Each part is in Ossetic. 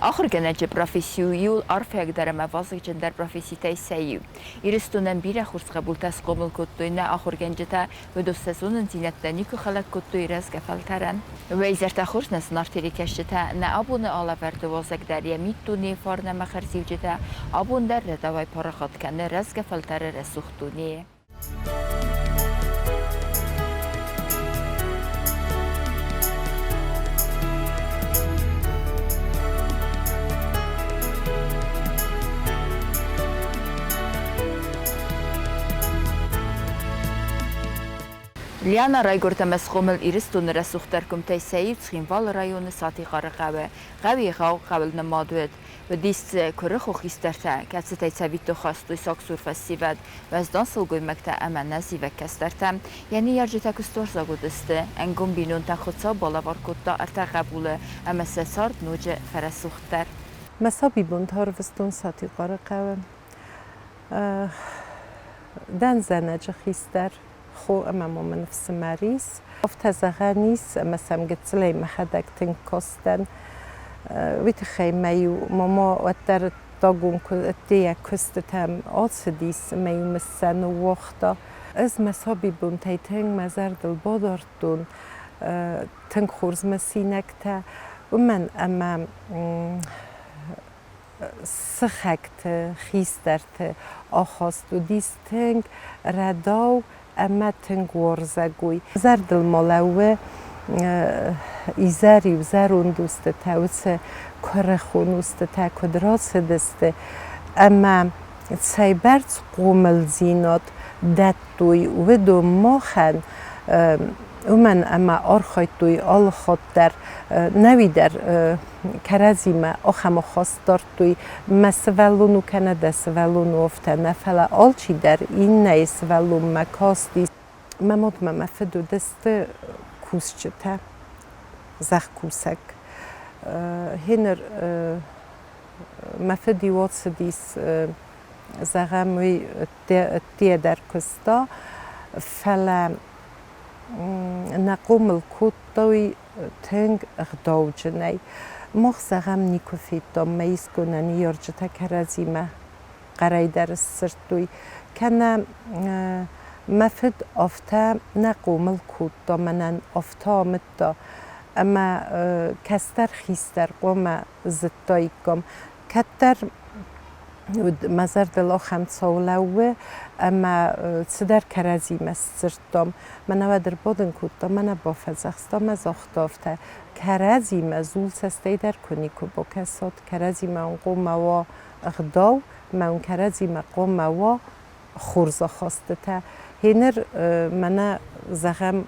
Ахуыргӕнӕджы професси у иууыл арфӕйагдӕр ӕмӕ вазыгджындӕр професситӕй сӕ иу. Ирыстонӕн бирӕ хорз хъӕбултӕ схъомыл кодтой нӕ ахуыргӕнджытӕ, уыдон сӕ зонындзинӕдтӕ никуы хӕлӕг кодтой рӕзгӕ фӕлтӕрӕн. Уӕ изӕртӕ хорз, нӕ зынаргъ телекӕсджытӕ, нӕ абоны алӕвӕрды уазӕг дӕр йӕ миддунейы фарн ӕмӕ хӕрзиуджытӕ абон дӕр рӕдауӕй парахат кӕны рӕзгӕ фӕлтӕры рӕсугъд дунейы. Лиана райгуырд ӕмӕ схъомыл Ирыстоны рӕсугъддӕр къуымтӕй сӕ иу Цхинвалы районы Сатихъары хъӕуы. Хъӕу егъау хъӕуыл нымад уыд. Уыдис дзы куырыхон хистӕртӕ, кӕцытӕй цӕвиттон хастой сагсур фӕсивӕд, уӕздан сылгоймӕгтӕ ӕмӕ нӕзивӕг кӕстӕртӕ. Йӕ ныййарджытӕ куыстуарзаг уыдысты, ӕнгом бинонтӕн Хуыцау балӕвар кодта ӕртӕ хъӕбулы ӕмӕ сӕ цард ноджы фӕрӕсугъддӕр. Мӕ сабибонтӕ ӕрвыстон Сатихъары хъӕуы. Дӕн зӕнӕджы хистӕр хо ӕмӕ ма мын ӕфсымӕр ис. Афтӕ зӕгъӕн ис, ӕмӕ сӕм гыццылӕй мӕхӕдӕг тынг кастӕн. Уый тыххӕй мӕ-иу мама уӕддӕр ӕддагон ӕддейӕ куыстытӕм ацыдис ӕмӕ-иу мын сӕ ныууагъта. Ӕз мӕ сабибонтӕй тынг мӕ зӕрдыл бадардтон тынг хорз мысинӕгтӕ, уымӕн ӕмӕ сыхӕгты, хистӕрты ахаст уыдис тынг рӕдау ӕмӕ тынг уарзӕгой. Зӕрдыл ма лӕууы изӕр-иу зӕронд устытӕ, уыцы куырыхон устытӕ куыд рацыдысты ӕмӕ цӕйбӕрц хъомылдзинад дӕттой, уыдон махӕн, уымӕн ӕмӕ архайдтой алы хатт дӕр, нӕуи дӕр кӕрӕдзимӕ ахӕм ахаст дардтой, мӕ сывӕллон у кӕнӕ дӕ сывӕллон у, афтӕ нӕ, фӕлӕ алчидӕр иннӕйы сывӕллонмӕ касти. Мӕ мадмӕ мӕ фыд уыдысты кусджытӕ, зӕхкусӕг. Гъеныр мӕ фыд-иу ацыдис, зӕгъӕм, уый ӕдде дӕр куыста, фӕлӕ нӕ хъомыл кодтой тынг ӕгъдауджынӕй. Мах, зӕгъӕм, никуы федтам, мӕ искуы нӕ ныййарджытӕ кӕрӕдзимӕ хъӕрӕй дӕр сдзырдтой, кӕнӕ мӕ фыд афтӕ нӕ хъомыл кодта, мӕнӕн афтӕ амыдта, ӕмӕ кӕстӕр хистӕр хъуамӕ зыдтаиккам. Кӕддӕр уыд мӕ зӕрдыл ахӕм цау лӕууы, ӕмӕ цыдӕр кӕрӕдзимӕ сдзырдтам. Мӕнӕ уӕд ӕрбадын кодта, мӕнӕ бафӕдзӕхста мӕ загъта афтӕ, кӕрӕдзимӕ зул цӕстӕй дӕр куы никуы бакӕсат, кӕрӕдзимӕ ӕнхъомӕ уа ӕгъдау, мӕ уын кӕрӕдзимӕ хъуамӕ уа хорз ахастытӕ. Гъеныр мӕнӕ, зӕгъӕм,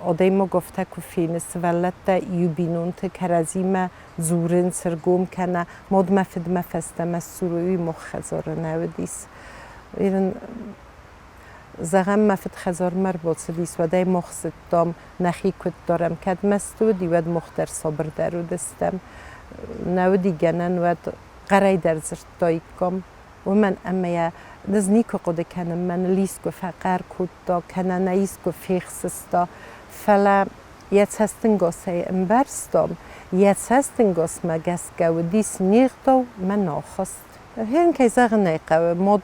адӕймаг афтӕ куы фены, сывӕллӕттӕ иу бинонты кӕрӕдзимӕ дзурынц, ӕргом кӕнӕ мадмӕ фыдмӕ фӕстӕмӕ сдзурой, уый мах хӕдзары нӕ уыдис. Ирын зӕгъӕм, мӕ фыд хӕдзармӕ ӕрбацыдис, уӕд ӕй мах зыдтам, нӕхи куыд дарӕм. Кӕд мӕсты уыди, уӕд мах дӕр сабырдӕр уыдыстӕм. Нӕ уыди гӕнӕн, уӕд хъӕрӕй дӕр дзырдтаиккам. Уымӕн ӕмӕ йӕ ӕз никуы хъуыды кӕнын, мӕныл искуы фӕхъӕр кодта, кӕнӕ нӕ искуы фехсыста, фӕлӕ йӕ цӕстӕнгасӕй ӕмбӕрстон, йӕ цӕстӕнгасмӕ гӕсгӕ уыдис не гъдау мӕ нахыст. Гъен, кӕй зӕгъын ӕй хъӕуы, мад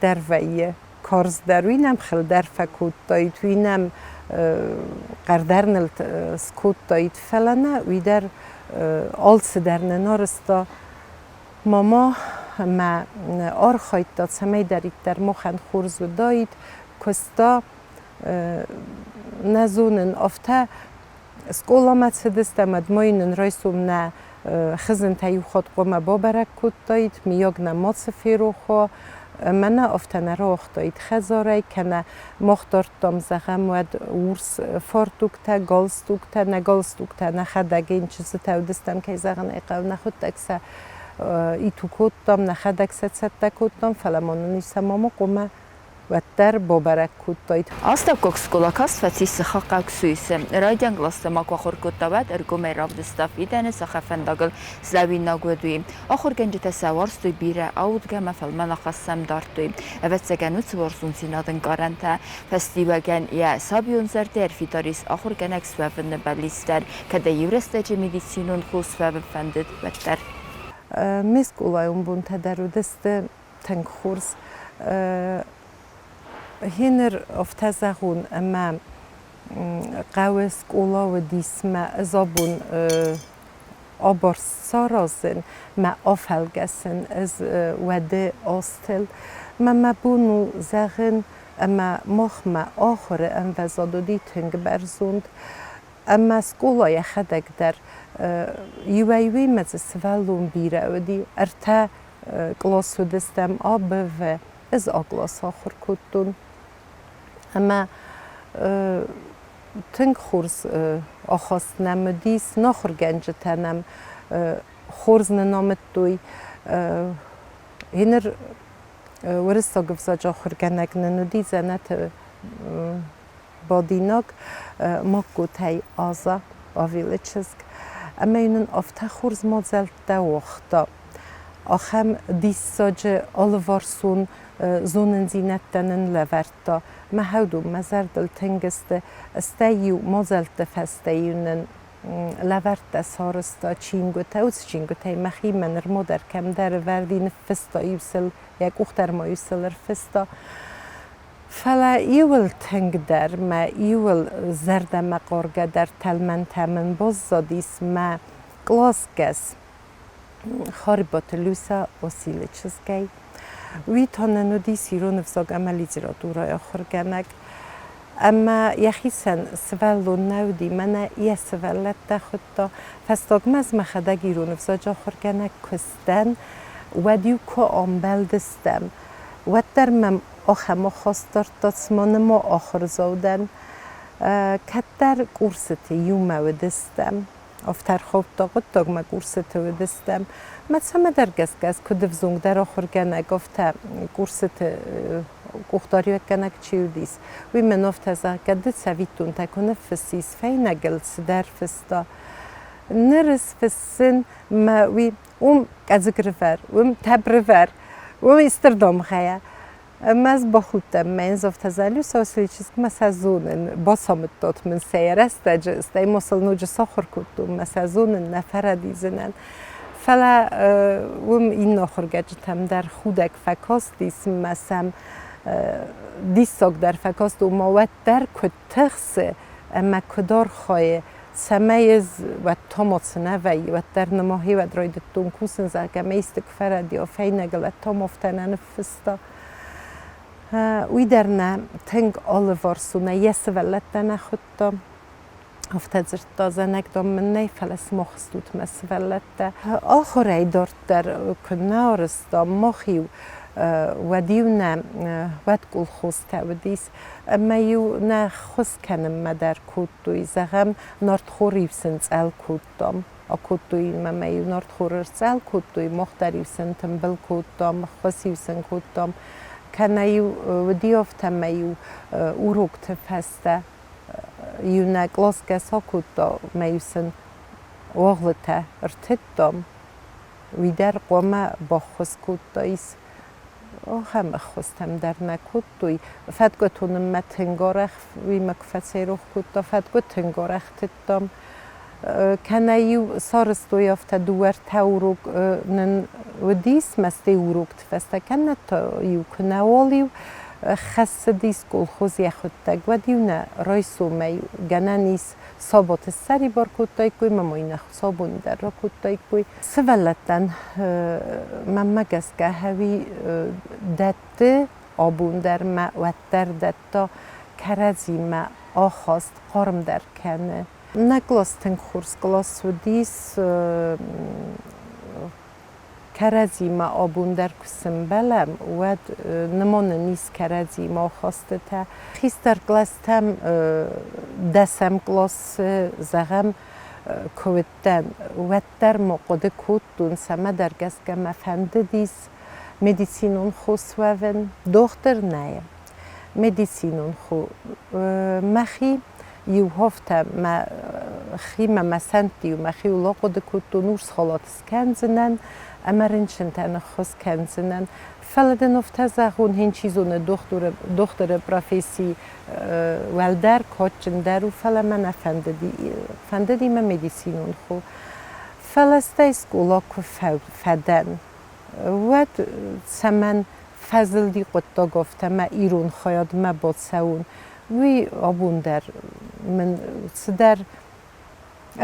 дӕр вӕййы карздӕр, уый нӕм хыл дӕр фӕкодтаид, уый нӕм хъӕрдӕр ныл скодтаид, фӕлӕ нӕ уый дӕр алцыдӕр нын арызта. Мама мӕ архайдта, цӕмӕйдӕриддӕр махӕн хорз уыдаид, куыста, нӕ зонын, афтӕ скъоламӕ цыдыстӕм, ӕд ма йын райсом нӕ хызынтӕ иу хатт хъуамӕ бабӕрӕг кодтаид, мыййаг нӕ мацы ферох уа. Мӕнӕ афтӕ нӕ рауагътаид хӕдзарӕй, кӕнӕ мах дардтам, зӕгъӕм, уӕд урс фартуктӕ, галстуктӕ, нӕ галстуктӕ нӕхӕдӕг ын чызджытӕ уыдыстӕм, кӕй зӕгъын ӕй хъӕуы, нӕхуыдтӕг сӕ иту кодтам, нӕхӕдӕг сӕ цӕттӕ кодтам, фӕлӕ ма нын сӕ мама хъуамӕ уӕддӕр бабӕрӕг кодтаид. Астӕуккаг скъола каст фӕцис сыхаг Суисы. Райдиан кълӕсты ма куы ахуыр кодта, уӕд ӕргомӕй равдыста фидӕны сӕхӕфӕндагыл слӕууинаг уыд, уый. Ахуыргӕнджытӕ сӕ уарзтой бирӕ, аудгӕ ӕмӕ фӕлмӕн ахаст сӕм дардтой. Ӕвӕццӕгӕн, уыцы уарзондзинады ӕнкъарӕнтӕ фӕстиуӕгӕн йӕ сабион зӕрдӕ ӕрфидар ис ахуыргӕнӕг суӕвыны бӕллиц дӕр, кӕд ӕй иу рӕстӕджы медицинон хо суӕвын фӕндыд, уӕддӕр. Ме скъолайон бонтӕ дӕр уыдысты тынг хорз. Гъеныр афтӕ зӕгъон, ӕмӕ хъӕуы скъола уыдис мӕ ӕз абон абарст саразын, мӕ афӕлгӕсын ӕз уӕды азтыл. Мӕ мӕ бон у зӕгъын, ӕмӕ махмӕ ахуыры ӕмвӕзад уыди тынг бӕрзонд. Ӕмӕ скъола йӕхӕдӕг дӕр иуӕй-иуимӕ дзы сывӕллон бирӕ уыди. Ӕртӕ кълас уыдыстӕм А, Б, В. Ӕз А къласы ахуыр кодтон. Ӕмӕ тынг хорз ахаст нӕм уыдис, нӕ ахуыргӕнджытӕ нӕм хорз нын амыдтой. Гъеныр уырыссаг ӕвзаджы ахуыргӕнӕг нын уыди дзӕнӕты бадинаг Магкотӕй Аза Павелы чызг. Ӕмӕ йын афтӕ хорз мадзӕлттӕ уагъта. Ахӕм диссаджы алыварсон зонындзинӕдтӕ нын лӕвӕрдта. Мӕ хӕдон мӕ зӕрдыл тынг сты, стӕй-иу мадзӕлтты фӕстӕ-иу нын лӕвӕрттӕ сарӕзта чингуытӕ. Уыцы чингуытӕй мӕхимӕ нырма дӕр кӕмдӕр ӕвӕрди, ныффыста-иу сыл, йӕ къух дӕр ма-иу сыл ӕрфыста. Фӕлӕ иуыл тынгдӕр мӕ иуыл зӕрдӕмӕхъаргӕдӕр тӕлмӕнтӕ мын баззадис мӕ къласгӕс Харебаты Люся Василы чызгӕй. Уый та нын уыдис ирон ӕвзаг ӕмӕ литературӕйы ахуыргӕнӕг. Ӕмӕ йӕхицӕн сывӕллон нӕ уыди, мӕнӕ йӕ сывӕллӕттӕ хуыдта. Фӕстагмӕ ӕз мӕхӕдӕг ирон ӕвзаджы ахуыргӕнӕг куы сдӕн, уӕд-иу куы амбӕлдыстӕм, уӕддӕр мӕм ахӕм ахаст дардта, цыма нырма ахуырдзау дӕн. Кӕддӕр курсыты иумӕ уыдыстӕм. Афтӕ ӕрхаудта хъуыддагмӕ курсыты уыдыстӕм. Мӕ цӕмӕдӕр гӕсгӕ ӕз куыд ӕвзонгдӕр ахуыргӕнӕг, афтӕ курсыты къухдариуӕггӕнӕг чи уыдис, уый мын афтӕ зӕгъгӕ, ды цӕвиттонтӕ куы ныффыссис, фӕйнӕгыл цыдӕр фыста. Ныр ӕз фыссын мӕ уый уым къӕдзыгрывӕр, уым тӕбрывӕр, уым стыр дамгъӕйӕ. Ӕмӕ ӕз бахудтӕн, мӕ йын афтӕ Залюса Васильевичы мӕ сӕ зонын, бацамыдтат мын сӕ йӕ рӕстӕджы, стӕй ма сыл ноджы сахуыр кодтон, мӕ сӕ зонын, нӕ фӕрӕдидзынӕн. Фӕлӕ уым иннӕ ахуыргӕнджытӕм дӕр худӕг фӕкастис мӕ сӕм диссаг дӕр фӕкаст, ома уӕддӕр куыд тыхсы ӕмӕ куыд архайы, цӕмӕй ӕз уӕд та ма цы нӕ вӕййы, уӕддӕр нымахи уӕд райдыдтон кусын, зӕгъгӕ, мӕ исты куы фӕрӕдиа фӕйнӕгыл, уӕд та ма афтӕ нӕ ныффыста. Уый дӕр нӕ тынг алыварсонӕй йӕ сывӕллӕттӕ нӕ хуыдта. Афтӕ дзырдта, зӕнӕг, дам, мын нӕй, фӕлӕ сымах стут мӕ сывӕллӕттӕ. Ахуырӕй дарддӕр куы нӕ арызтам, мах-иу уӕд-иу нӕ уӕд колхозтӕ уыдис, ӕмӕ-иу нӕ ххуыс кӕнынмӕ дӕр кодтой. Зӕгъӕм, нартхор-иу сын цъӕл кодтам. Акодтой ӕмӕ-иу нартхор ӕрцъӕл кодтой, мах дӕр-иу сын тымбыл кодтам, ххуыс-иу сын кодтам. Кӕнӕ-иу уыди афтӕ, ӕмӕ-иу урокты фӕстӕ иунӕг къласгӕс акодта ӕмӕ-иу сын уагълытӕ ӕртыдтам. Уый дӕр хъуамӕ баххуыс кодтаис. Ахӕм ӕххуыстӕм дӕр нӕ кодтой. Фӕткъуы тонынмӕ тынг арӕх, уый мӕ куы фӕцӕйрох кодта, фӕткъуы тынг арӕх тыдтам. Кӕнӕ-иу сарӕзтой афтӕ дыууӕ-ӕртӕ урок нын уыдис, мӕстӕй урокты фӕстӕ, кӕнӕ та-иу куы нӕуал-иу хӕссыдис колхоз йӕхуыдтӕг, уӕд-иу нӕ райсомӕй гӕнӕн ис сабаты ссӕрибар кодтаиккой ӕмӕ ма йын ӕхсӕвбоны дӕр ракодтаиккой. Сывӕллӕттӕн мӕнмӕ гӕсгӕ хӕуи дӕтты абон дӕр мӕ уӕддӕр дӕтта кӕрӕдзимӕ ахаст хъармдӕр кӕны. Нӕ кълас тынг хорз кълас уыдис. Кӕрӕдзимӕ абон дӕр куы сӕмбӕлӕм, уӕд нымонын ис кӕрӕдзимӕ ахастытӕ. Хистӕр кълӕстӕм дӕсӕм къласы, зӕгъӕм, куы уыдтӕн, уӕддӕр ма хъуыды кодтон, цӕмӕдӕр гӕсгӕ мӕ фӕндыдис медицинон хо суӕвын. Дохтыр нӕй, медицинон хо. Мӕхи иу афтӕ мӕхимӕ мӕ сӕнтты-иу мӕхиуыл ахъуыды кодтон, урс халат скӕндзынӕн ӕмӕ рынчынтӕн ӕххуыс кӕндзынӕн. Фӕлӕ дын афтӕ зӕгъон, хин чи зоны, дохтыры професси уӕлдӕр, кадджындӕр у, фӕлӕ мӕ нӕ фӕндыди, фӕндыди мӕ медицинон хо. Фӕлӕ стӕй скъола куы фӕдӕн, уӕд цӕмӕн фӕзылди хъуыддаг афтӕ мӕ ирон хайадмӕ бацӕуын, уый абон дӕр мын цыдӕр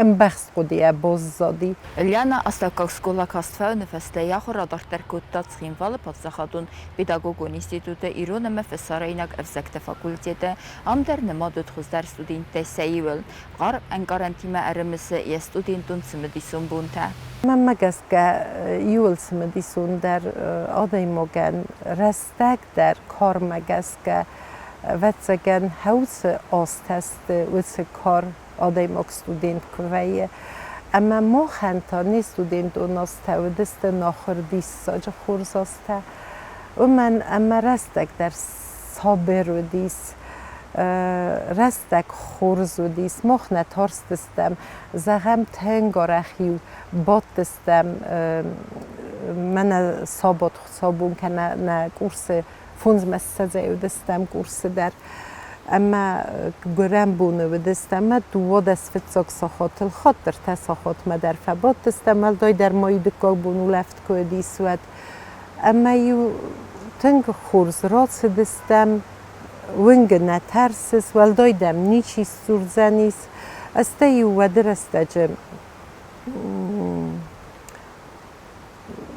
ӕмбӕхст хъуыдыйӕ баззади. Лиана астӕуккаг скъола каст фӕуыны фӕстӕ йӕ ахуыр адарддӕр кодта Цхинвалы паддзахадон педагогон институты ирон ӕмӕ фӕсарӕйнаг ӕвзӕгты факультеты. Ам дӕр нымад уыд хуыздӕр студенттӕй сӕ иуыл. Хъарм ӕнкъарӕнтимӕ ӕрымысы йӕ студентон цымыдисон бонтӕ. Мӕнмӕ гӕсгӕ, иуыл цымыдисондӕр адӕймагӕн рӕстӕг дӕр кармӕ гӕсгӕ, ӕвӕццӕгӕн, хӕуцы азтӕ сты, уыцы кар адӕймаг студент куы вӕййы. Ӕмӕ махӕн та не студентон азтӕ уыдысты нахуыр диссаджы хорз азтӕ, уымӕн ӕмӕ рӕстӕг дӕр сабыр уыдис, рӕстӕг хорз уыдис, мах нӕ тарстыстӕм, зӕгъӕм, тынг арӕх-иу бадтыстӕм мӕнӕ сабат хуыцаубон кӕнӕ нӕ курсы фондзмӕ ссӕдзӕй уыдыстӕм курсы дӕр. Ӕмӕ гуырӕн боны уыдыстӕм ӕмӕ 12 фыццаг сахатыл хатт ӕртӕ сахатмӕ дӕр фӕбадтыстӕм, уӕлдайдӕр ма-иу дыккаг бон улӕфт куы уыдис, уӕд. Ӕмӕ-иу тынг хорз рацыдыстӕм, уынгы нӕ тӕрсыс, уӕлдай дӕм ничи сдзурдзӕнис. Стӕй-иу уӕды рӕстӕджы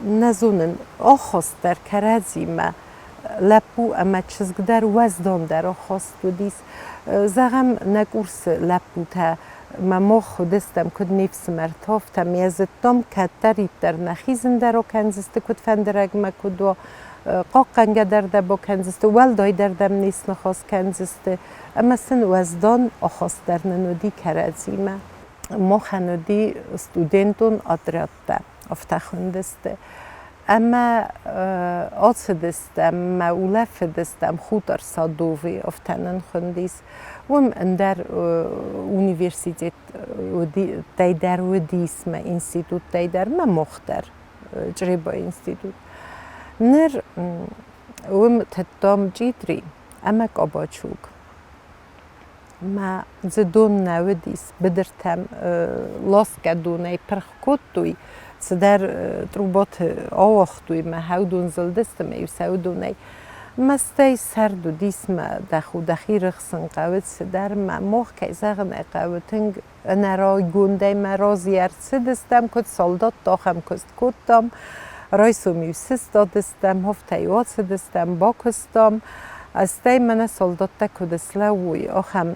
нӕ зонын, ахаст дӕр кӕрӕдзимӕ лӕппу ӕмӕ чызг дӕр уӕздандӕр ахаст уыдис. Зӕгъӕм, нӕ курсы лӕппутӕ мӕ мах уыдыстӕм, куыд не фсымӕртӕ, афтӕ ме зыдтам, кӕддӕриддӕр нӕхи зындӕр акӕндзысты, куыд фӕндырӕгмӕ куыд уа, хъахъхъӕнгӕ дӕр дӕ бакӕндзысты, уӕлдай дӕр дӕм не сныхас кӕндзысты. Ӕмӕ сын уӕздан ахаст дӕр нын уыди кӕрӕдзимӕ. Махӕн уыди студентон отрядтӕ, афтӕ хуындысты. Ӕмӕ ацыдыстӕм мӕ улӕфыдыстӕм хутор Садовый, афтӕ нын хуындис. Уым ӕндӕр университет уыдтӕй дӕр уыдис мӕ институттӕй дӕр, мӕ мох дӕр, Чъребайы институт. Ныр уым тыдтам чъитри ӕмӕ къабачуг. Мӕ дзы дон нӕ уыдис, быдыртӕм ласгӕ донӕй пырх кодтой, цыдӕр трубаты ауагътой мӕ хӕудон зылдысты мӕ иу сӕудонӕй. Мӕ стӕй сӕрд уыдис мӕ дӕху дӕхи рыхсын хъӕуы цыдӕр мӕ мох, кӕй зӕгъын ӕй хъӕуы, тынг ӕнӕрайгондӕй мӕ разы ӕрцыдыстӕм, куыд салдат ахӕм куыст кодтам. Райсом-иу сыстадыстӕм, афтӕ-иу ацыдыстӕм, бакуыстам. Стӕй мӕнӕ салдаттӕ куыд слӕууой, ахӕм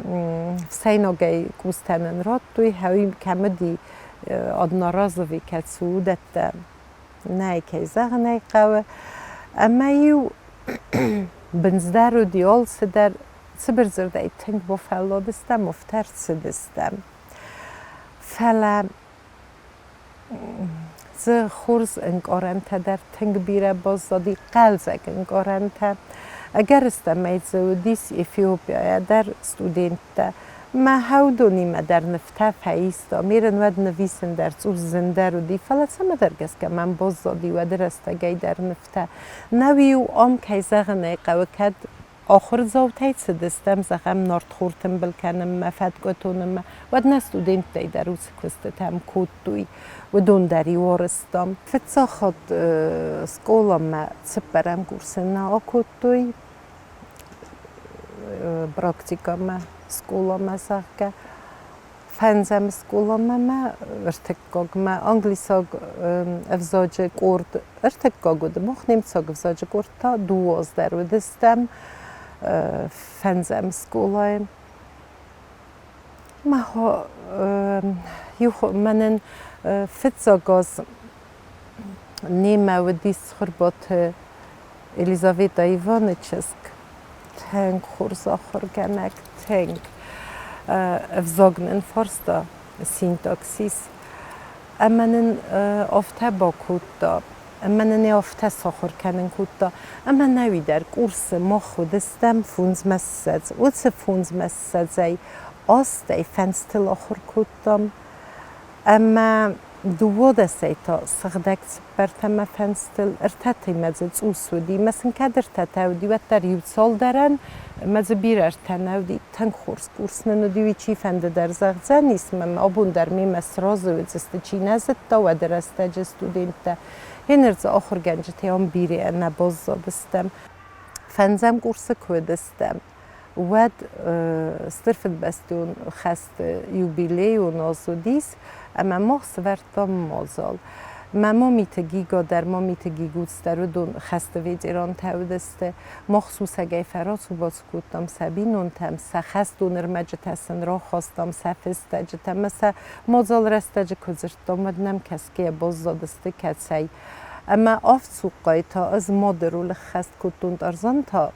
ӕфсӕйнагӕй къустӕ нын радтой, хӕуи кӕм уыди одноразовый кӕцы уыдӕттӕ нӕй, кӕй зӕгъын ӕй хъӕуы. Ӕмӕ-иу бындздӕр уыди алцыдӕр, цыбыр дзырдӕй тынг бафӕлладыстӕм, афтӕ ӕрцыдыстӕм. Фӕлӕ дзы хорз ӕнкъарӕнтӕ дӕр тынг бирӕ баззади, хъӕлдзӕг ӕнкъарӕнтӕ. Ӕгӕрыстӕмӕй дзы уыдис Эфиопиайӕ дӕр студенттӕ. Мӕ хӕудонимӕ дӕр нывтӕ фӕиста, ме рын уӕд нывисын дӕр цъус зындӕр уыди, фӕлӕ цӕмӕдӕр гӕсгӕ мӕм баззади уӕды рӕстӕгӕй дӕр нывтӕ. Нӕу-иу ам, кӕй зӕгъын ӕй хъӕуы, кӕд ахуырдзаутӕй цыдыстӕм, зӕгъӕм, нартхор тымбыл кӕнынмӕ, фӕткъуы тонынмӕ, уӕд нӕ студенттӕй дӕр уыцы куыстытӕм кодтой, уыдон дӕр-иу арӕзтам. Фыццаг хатт скъоламӕ цыппӕрӕм курсы нӕ акодтой практикӕмӕ, скъоламӕ, зӕгъгӕ. Фӕндзӕм скъоламӕ мӕ ӕртыккагмӕ англисаг ӕвзаджы къорд ӕртыккаг уыд, мах немыцаг ӕвзаджы къорд та дыууӕдз дӕр уыдыстӕм фӕндзӕм скъолайы. Иу мӕнӕн фыццаг аз немӕ уыдис Цхуырбаты Елизавета Иваны чызг, тынг хорз ахуыргӕнӕг, тынг. Ӕвзаг нын фарста синтаксис. Ӕмӕ нын афтӕ бакодта, ӕмӕ нын афтӕ сахуыр кӕнын кодта, ӕмӕ нӕуи дӕр курсы мах уыдыстӕм 25. Уыцы фондзмӕ ссӕдзӕй астӕй фӕндзтыл ахуыр кодтам. Ӕмӕ дыууадӕсӕй та сыгъдӕг цыппӕртӕ мӕ фӕндзтыл, ӕртӕтимӕ дзы цъус уыди, мӕ сын кӕд ӕртӕтӕ уыди, уӕддӕр иу цалдӕрӕн. Ӕмӕ дзы бирӕтӕ нӕ уыди, тынг хорз курс нын уыди, уый чифӕнды дӕр зӕгъдзӕнис, мӕ абон дӕр мемӕ сразы уыдзысты, чи нӕ зыдта, уӕды рӕстӕджы студенттӕ. Гъеныр дзы ахуыргӕнджытӕ ам бирӕ нӕ баззадыстӕм. Фӕндзӕм курсы куы уыдыстӕм, уӕд Стыр Фыдыбӕстон хӕсты юбилейон аз уыдис, ӕмӕ мах сӕвӕрдтам мадзал. Мӕ мамиты Гига дӕр, мамиты Гигуц дӕр уыдон хӕсты ветерантӕ уыдысты. Мах сусӕгӕй фӕрацу-бацу кодтам сӕ бинонтӕм, сӕ хӕстон ӕрмӕджытӕ сын рахастам, сӕ фыстӕджытӕ ӕмӕ сӕ мадзал рӕстӕджы куы дзырдтам, уӕд нӕм кӕсгӕйӕ баззадысты кӕцӕй. Ӕмӕ авд цухъхъайы та ӕз мады ролы ххӕст кодтон Тарзан та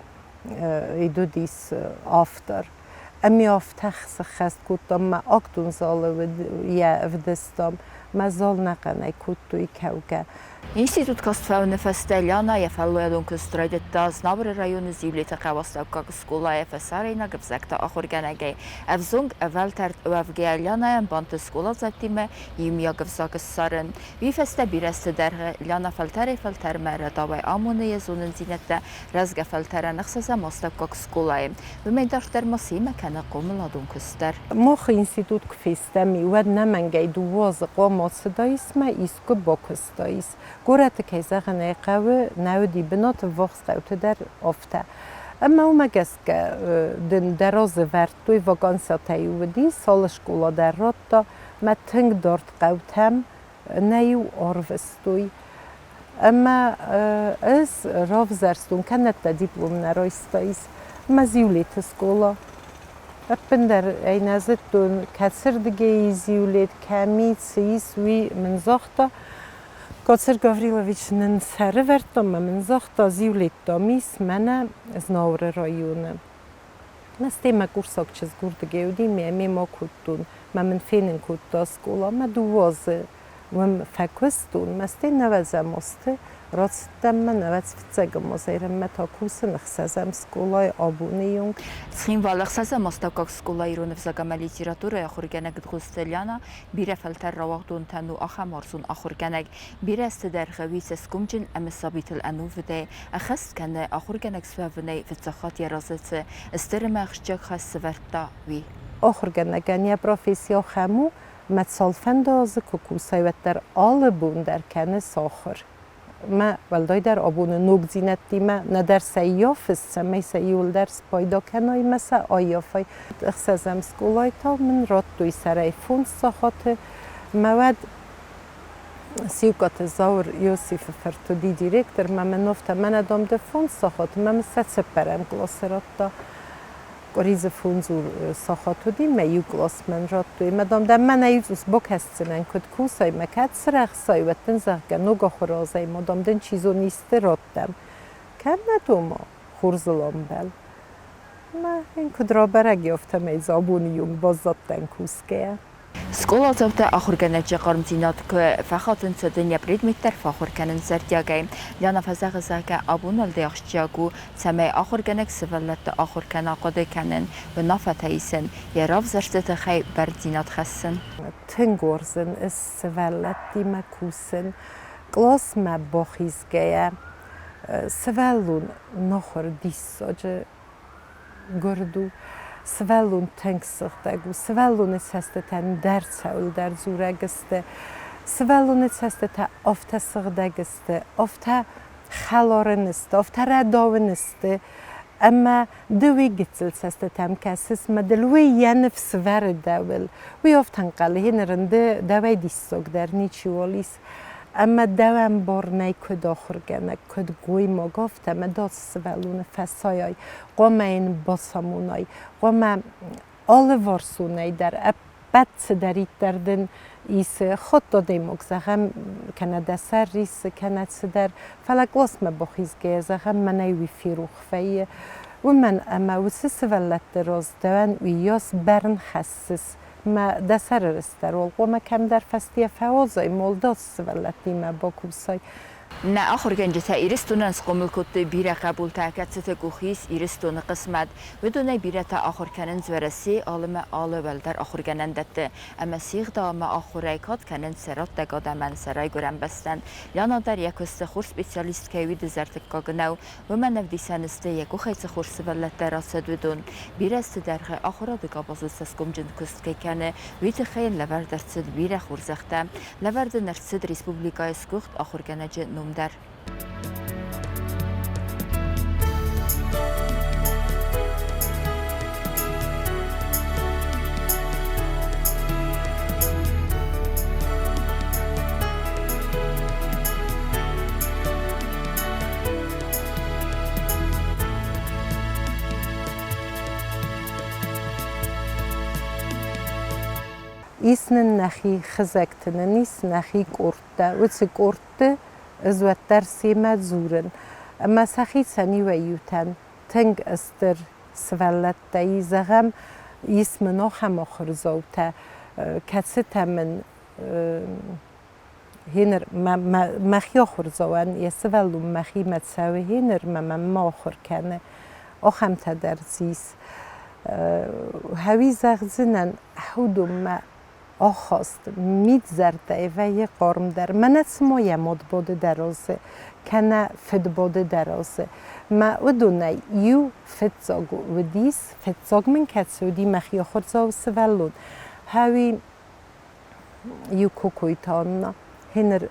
идудис автор. Ӕмӕ афтӕ сӕххӕст кодтам мӕ актон залы йӕ ӕвдыстам, мӕ зал нӕхъӕнӕй кодтой кӕугӕ. Институт каст фӕуыны фӕстӕ Лиана йӕ фӕллойадон куыст райдыдта Знауыры районы Зиулеты хъӕуы астӕуккаг скъолайы фӕсарӕйнаг ӕвзӕгты ахуыргӕнӕгӕй. Ӕвзонг ӕвӕлтӕрд уӕвгӕйӕ Лианайӕн бантыст скъоладзаутимӕ иумиаг ӕвзаг ссарын. Уый фӕстӕ бирӕ азты дӕргъы Лиана фӕлтӕрӕй-фӕлтӕрмӕ рӕдауӕй амоны йӕ зонындзинӕдтӕ рӕзгӕ фӕлтӕрӕн ӕхсӕзӕм астӕуккаг скъолайы. Уымӕй дарддӕр ма семӕ кӕны хъомыладон куыст дӕр. Мах институт куы фестӕм, уӕд нӕмӕнгӕй дыууӕ азы хъуамӕ ацыдаис мӕ искуы бакуыстаис. Горӕты, кӕй зӕгъын ӕй хъӕуы, нӕ уыди бынат, ӕввахс хъӕуты дӕр афтӕ. Ӕмӕ уымӕ гӕсгӕ дын дӕ разы вӕрдтой вакансиятӕ-иу уыди, цал скъола дӕр радта, мӕ тынг дард хъӕутӕм нӕ-иу арвыстой. Ӕмӕ ӕз равзӕрстон, кӕнӕдта диплом нӕ райстаис, мӕ Зиулеты скъола. Ӕппындӕр ӕй нӕ зыдтон, кӕцырдыгӕй Зиулет, кӕми, цы ис, уый мын загъта. Коцыр Гаврилович нын сӕрывӕрдта ӕмӕ мын загъта, Зиулет, дам, ис мӕнӕ Знауыры районы. Настӕ мӕ курсаг чызг уырдыгӕй уыди, мӕ мемӕ кодтон, мӕ мын фенын кодта скъола, мӕ дыууӕ азы уым фӕкуыстон, мӕ стӕй нӕуӕдзӕм азты рацыдтӕн мӕ нӕуӕдз фыццӕгӕм азӕй ранмӕ та кусын ӕхсӕзӕм скъолайы абоны онг. Цхинвалы ӕхсӕзӕм астӕуккаг скъола ирон ӕвзаг ӕмӕ литературӕйы ахуыргӕнӕг Дгъуызты Лиана бирӕ фӕлтӕр рауагъдонтӕн у ахӕм уарзон ахуыргӕнӕг. Бирӕ азты дӕргъы уый цӕсгомджын ӕмӕ сабитыл ӕнувыдӕй ӕххӕст кӕны ахуыргӕнӕг суӕвынӕй фыццаг хатт йӕ разы цы стыр ӕмӕ ахсджиаг хӕс сӕвӕрдта, уый. Ахуыргӕнӕгӕн йӕ професси ахӕм у, мӕ цалфӕнды азы куы кусай, уӕддӕр алы бон дӕр кӕны сахуыр. Мӕ уӕлдайдӕр абоны ногдзинӕдтимӕ нӕдӕр сӕ ййафыс, цӕмӕй сӕ иуылдӕр спайда кӕной мӕ сӕ аййафай. Ӕхсӕзӕм скъолайы та мын радтой сӕрӕй фондз сахаты. Мӕ уӕд Сиукъаты Зауыр Иосифы фырт уыди директор, мӕ мын афтӕ, мӕнӕ, дам, ды фондз сахаты, мӕ мын сӕ цыппӕрӕм къласы радта. Къуыри дзы фондз сахат уыди, мӕ иу кълас мӕн радтой. Мӕ, дам, дӕм мӕнӕ иу цъус бакӕсдзынӕн, куыд кусай, мӕ кӕд сырӕхсай, уӕд дын, зӕгъгӕ, ног ахуыры азӕй ма, дам, дын чи зоны, исты раттӕм. Кӕм нӕ дома, хорзыл ӕмбӕл. Мӕ йын куыд рабӕрӕг и, афтӕмӕй дзы абоны онг баззадтӕн кусгӕйӕ. Скъоладзаутӕ ахуыргӕнӕджы хъармдзинад куы фӕхатынц, уӕд ын йӕ предмет дӕр фӕахуыр кӕнынц зӕрдиагӕй. Лиана фӕзӕгъы, зӕгъгӕ, абон уӕлдай ахсджиаг у, цӕмӕй ахуыргӕнӕг сывӕллӕтты ахуыр кӕна хъуыды кӕнын, уынаффӕтӕ исын, йӕ равзӕрсты тыххӕй бӕрндзинад хӕссын. Тынг уарзын ӕз сывӕллӕттимӕ кусын. Къласмӕ бахизгӕйӕ, сывӕллон нахуыр диссаджы гуырд у. Сывӕллон тынг сыгъдӕг у. Сывӕллоны цӕстытӕ ӕндӕр цӕуылдӕр дзурӕг сты. Сывӕллоны цӕстытӕ афтӕ сыгъдӕг сты, афтӕ хӕлар ын сты, афтӕ рӕдау ын сты, ӕмӕ ды уый гыццыл цӕстытӕм кӕсыс мӕ дыл уый йӕ ныфс вӕры дӕуыл. Уый афтӕ ӕнхъӕлы, гъеныр ын ды дӕуӕй диссагдӕр ничиуал ис. Ӕмӕ дӕуӕн бар нӕй куыд ахуыргӕнӕг, куыд гоймаг, афтӕ ӕмӕ дӕ сывӕллоны фӕсайай, хъуамӕ йын бацамонай, хъуамӕ алыварсонӕй дӕр ӕппӕт цыдӕриддӕр дын ис, хатт адӕймаг, зӕгъӕм, кӕнӕ дӕ сӕр риссы, кӕнӕ цыдӕр, фӕлӕ къласмӕ бахизгӕйӕ, зӕгъӕм, мӕнӕй уый ферох вӕййы, уымӕн ӕмӕ уыцы сывӕллӕтты раз дӕуӕн уыйас бӕрн хӕссыс, мӕ дӕ сӕры рыст дӕр уал хъуамӕ кӕмдӕр фӕстийӕ фӕуадзай, молдоц сывӕллӕттимӕ бакусай. Нӕ ахуыргӕнджытӕ Ирыстонӕн схъомыл кодтой бирӕ хъӕбултӕ, кӕцыты къухы ис Ирыстоны хъысмӕт. Уыдонӕй бирӕтӕ ахуыр кӕнынц Уӕрӕсейы алы ӕмӕ алы уӕлдӕр ахуыргӕнӕндӕтты ӕмӕ се гъдау ӕмӕ ахуырӕй кад кӕнынц сӕ раттӕг адӕмӕн, сӕ райгуырӕн бӕстӕн. Лиана дӕр йӕ куысты хорз специалист кӕй уый дызӕрдыггаг нӕу, уымӕн ӕвдисӕн сты, йӕ къухӕй цы хорз сывӕллӕттӕ рацыд, уыдон. Бирӕ азты дӕргъы ахуырады къабазы цӕсгомджын куыст кӕй кӕны, уый тыххӕй йын лӕвӕрд ӕрцыд бирӕ хорзӕхтӕ. Лӕвӕрд ын ӕрцыд республикӕйы сгуыхт ахуыргӕнӕджы ном дӕр. Ис нын нӕхи хызӕгты нын ис нӕхи къордтӕ. Уыцы къордты ӕз уӕддӕр семӕ дзурын. Ӕмӕ сӕхицӕн иуӕй-иутӕн тынг стыр сывӕллӕттӕ и. Зӕгъӕм, ис мын ахӕм ахуырдзаутӕ, кӕцытӕ мын гъеныр мӕхи ахуырдзауӕн йӕ сывӕллон мӕхимӕ цӕуы, гъеныр мӕ мӕм ма ахуыр кӕны. Ахӕмтӕ дӕр дзы ис. Хӕуи зӕгъдзынӕн, уыдонмӕ ахаст мидзӕрдӕйы вӕййы хъармдӕр. Мӕнӕ цыма йӕ мад бады дӕ разы, кӕнӕ фыд бады дӕ разы. Мӕ уыдонӕй иу фыццаг уыдис, фыццаг мын кӕцы уыди мӕхи ахуырдзау сывӕллон. Хӕуи иу Кокойты Анна. Гъеныр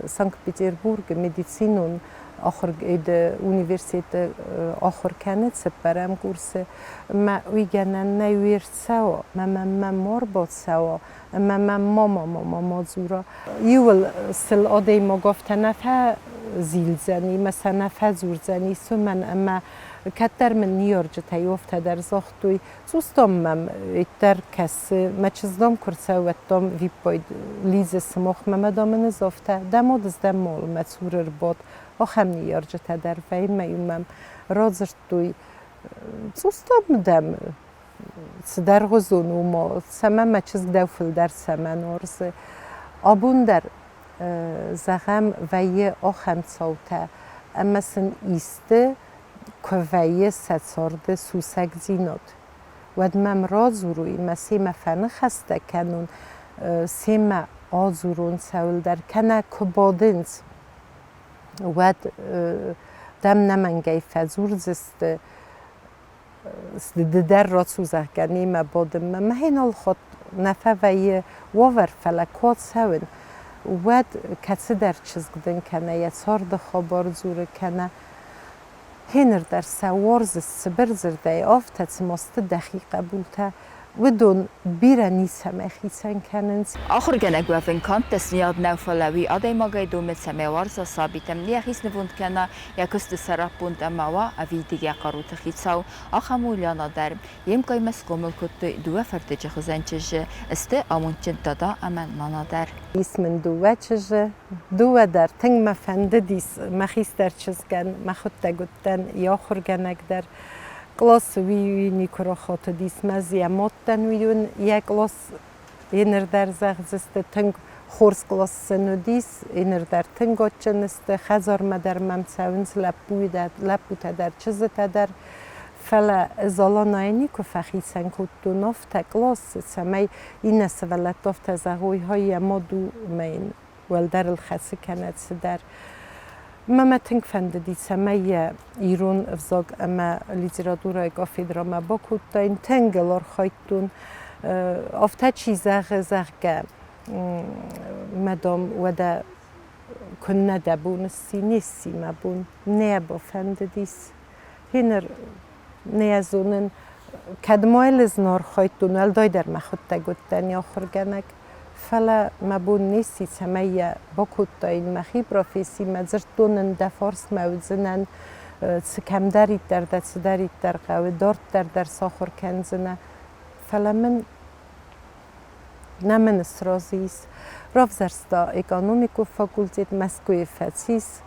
Санкт-Петербургы медицинон университеты ахуыр кӕны цыппӕрӕм курсы. Мӕ уый гӕнӕн нӕй уе рцӕуа, мӕ мӕм ма рбацӕуа, ӕмӕ мӕм ма ма ма дзура. Иуыл сыл адӕймаг афтӕ нӕ фӕзилдзӕни, мӕ сӕ нӕ фӕдзурдзӕни, цумӕн ӕмӕ кӕддӕр мын ныййарджытӕй афтӕ дӕр загътой, Цъусдом мӕм уӕддӕр кӕсы, мӕ чыздом куы рцӕуы, уӕддом виппойд лидзы сымахмӕ мӕ дам ын ызофтӕ, дӕ мод ыздӕм мол мӕ цуры рбад. Ахӕм ныййарджытӕ дӕр вӕййы мӕ-иу мӕм радзырдтой, цъусдом дӕм цыдӕргъуызон у ма, цӕмӕ мӕ чызг дӕу фылдӕр цӕмӕн уарзы. Абон дӕр, зӕгъӕм, вӕййы ахӕм цаутӕ, ӕмӕ сын исты куы вӕййы сӕ царды сусӕгдзинад, уӕд мӕм радзуруй, мӕ семӕ фӕныхӕстӕ кӕнун, семӕ адзурун цӕуылдӕр, кӕнӕ куы бадынц, уӕд дӕм нӕмӕнгӕй фӕдзурдзысты, ды дӕр рацу, зӕгъгӕ, немӕ бадынмӕ. Мӕхи нал хатт нӕ фӕвӕййы уавӕр, фӕлӕ куы ацӕуын, уӕд кӕцыдӕр чызг дын кӕнӕ йӕ царды хабар дзуры, кӕнӕ Гъеныр дӕр сӕ уарзыс цыбыр дзырдӕй, афтӕ цыма сты дӕхи хъӕбултӕ. Уыдон бирӕ ницӕмӕй хицӕн кӕнынц. Ахуыргӕнӕг уӕвын канд дӕсныйад нӕу, фӕлӕ уый адӕймагӕй домы, цӕмӕй уарза сабитӕм, йӕхи снывонд кӕна йӕ куысты сӕраппонд ӕмӕ уа ӕвидигӕ хъаруты хицау. Ахӕм у Ляна дӕр. Йе мкъаймӕ схъомыл кодтой дыууӕ фӕрдыджы хуызӕн чызджы, сты амондджын дада ӕмӕ нана дӕр. Ис мын дыууӕ чызджы. Дыууӕ дӕр тынг мӕ фӕндыдис мӕ хистӕр чызгӕн, мӕхуыдтӕг уыдтӕн йӕ ахуыргӕнӕг дӕр. Къласы уый никуы рахатыдис мӕ дзы йӕ мадтӕн уый йӕ кълас еныр дӕр зӕгъдзысты, тынг хорз кълас сын уыдис, еныр дӕр тынг адджын сты, хӕдзармӕ дӕр мӕм цӕуынц лӕппутӕ дӕр, чызджытӕ дӕр. Фӕлӕ Заланайы никуы фӕхицӕн кодтон афтӕ къласы, цӕмӕй иннӕ сывӕллӕттӕ афтӕ зӕгъой, хай йӕ мад у ӕмӕ йын уӕлдӕр ыл хӕцы кӕнӕ цыдӕр. Мӕ мӕ тынг фӕндыди, цӕмӕй йӕ ирон ӕвзаг ӕмӕ литературӕйы кафедрӕмӕ бакодтаин. Тынг ыл архайдтон. Афтӕ чи зӕгъы, зӕгъгӕ, мӕ дам, уӕдӕ куыннӕ дӕ бон сси, не сси мӕ бон, нӕ бафӕндыдис. Гъеныр нӕ зонын, кӕд ма йыл ӕз нӕ архайдтон, уӕлдайдӕр мӕхуыдтӕг уыдтӕн йӕ ахуыргӕнӕг, фӕлӕ мӕ бон не сси, цӕмӕй йӕ бакодтаин мӕхи профессимӕ, дзырдтон ын, дӕ фарсмӕ уыдзынӕн, цы кӕмдӕриддӕр дӕ цыдӕриддӕр хъӕуы, дарддӕр дӕр сахуыр кӕндзынӕ. Фӕлӕ мын нӕ мын сразы ис. Равзӕрста экономикон факультет, Мӕскуыйы фӕцис.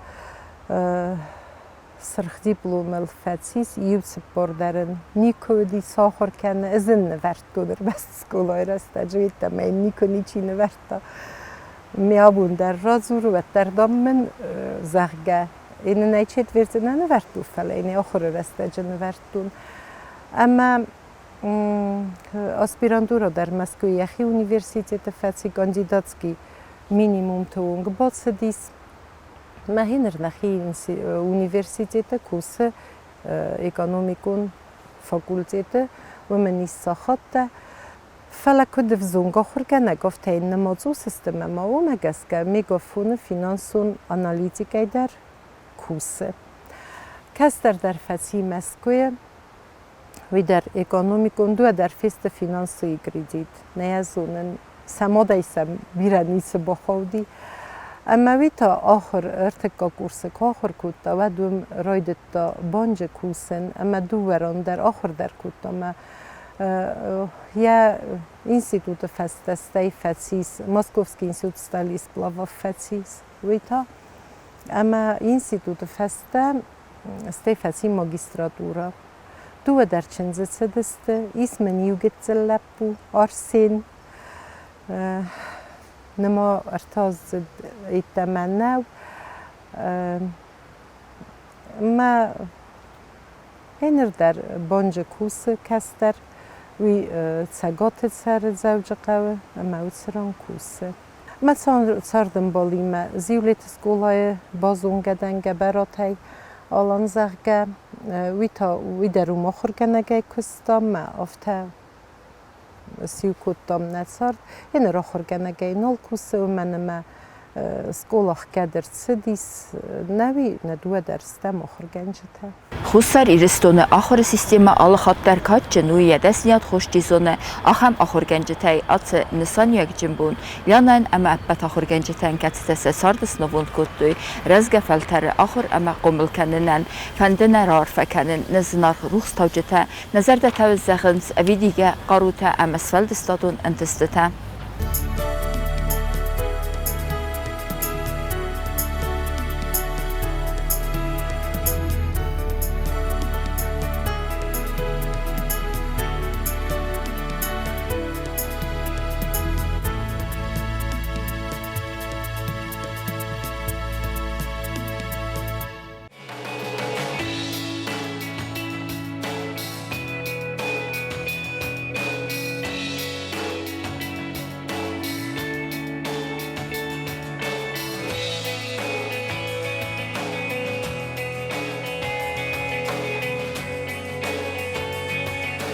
Сырх дипломыл фӕцис, иу цыппор дӕр ын никуы уыди сахуыр кӕны. Ӕз ын нывӕрдтон ӕрмӕст скъолайы рӕстӕджы, йеддӕмӕ йын никуы ничи нывӕрдта. Ме абон дӕр радзуры, уӕддӕр, дам, мын, зӕгъгӕ, ын ӕй четверты нӕ нывӕрдтон, фӕлӕ йын ахуыры рӕстӕджы нывӕрдтон. Ӕмӕ аспирантура дӕр Мӕскуыйы йӕхи университеты фӕци, кандидатский минимумты онг бацыдис. Мӕхи ныр нӕхи университеты кусы экономикон факультеты, уымӕн ис сахаттӕ. Фӕлӕ куыд ӕвзонг ахуыргӕнӕг, афтӕ йын нымӕц у системӕ ӕмӕ уымӕ гӕсгӕ Мегафоны финансон аналитикӕй дӕр кусы. Кӕстӕр дӕр фӕци Мӕскуыйы, уый дӕр экономикон, дыууӕ дӕр фесты финансовый кредит. Нӕ йӕ зонын, сӕ мадӕй сӕм бирӕ ницы бахауди. Ӕмӕ уый та ахуыр ӕртыккаг курсы куы ахуыр кодта, уӕд уым райдыдта банджы кусын ӕмӕ дыууӕ ран дӕр ахуыр дӕр кодта ӕмӕ йӕ институты фӕстӕ стӕй фӕцис Московский институт стали и сплавов фӕцис уый та. Ӕмӕ институты фӕстӕ стӕй фӕци магистратурӕ. Дыууӕ дӕр чындзы цыдысты, ис мын иу гыццыл лӕппу, Арсен. Нырма ӕртӕаздзыд йеддӕмӕ нӕу. Мӕ гъеныр дӕр бонджы кусы кӕстӕр, уый Цӕгаты цӕры Дзӕуджыхъӕуы ӕмӕ уыцы ран кусы. Мӕ цардӕмбалимӕ Зиулеты скъолайы базонгӕ дӕн Гӕбӕратӕй Алан, зӕгъгӕ, уый та уый дӕр уым ахуыргӕнӕгӕй куыста мӕ афтӕ сиу кодтам нӕ цард. Еныр ахуыргӕнӕгӕй нал кусы, уымӕн ӕмӕ скъола хгӕд ӕрцыдис, нӕуи нӕ дыууӕ дӕр стӕм ахуыргӕнджытӕ. Хуссар Ирыстоны ахуыры системӕ алыхатт дӕр кадджын у йӕ дӕсныйад хорз чи зоны, ахӕм ахуыргӕнджытӕй ацы нысаниуӕгджын бон Лянӕн ӕмӕ ӕппӕт ахуыргӕнджытӕн, кӕцытӕ сӕ царды снывонд кодтой рӕзгӕ фӕлтӕры ахуыр ӕмӕ хъомыл кӕнынӕн, фӕнды нӕ раарфӕ кӕнын нӕ зынаргъ рухстауджытӕ, нӕ зӕрдӕтӕ зӕгъынц ӕвидигӕ хъарутӕ ӕмӕ сфӕлдыстадон ӕнтыстытӕ.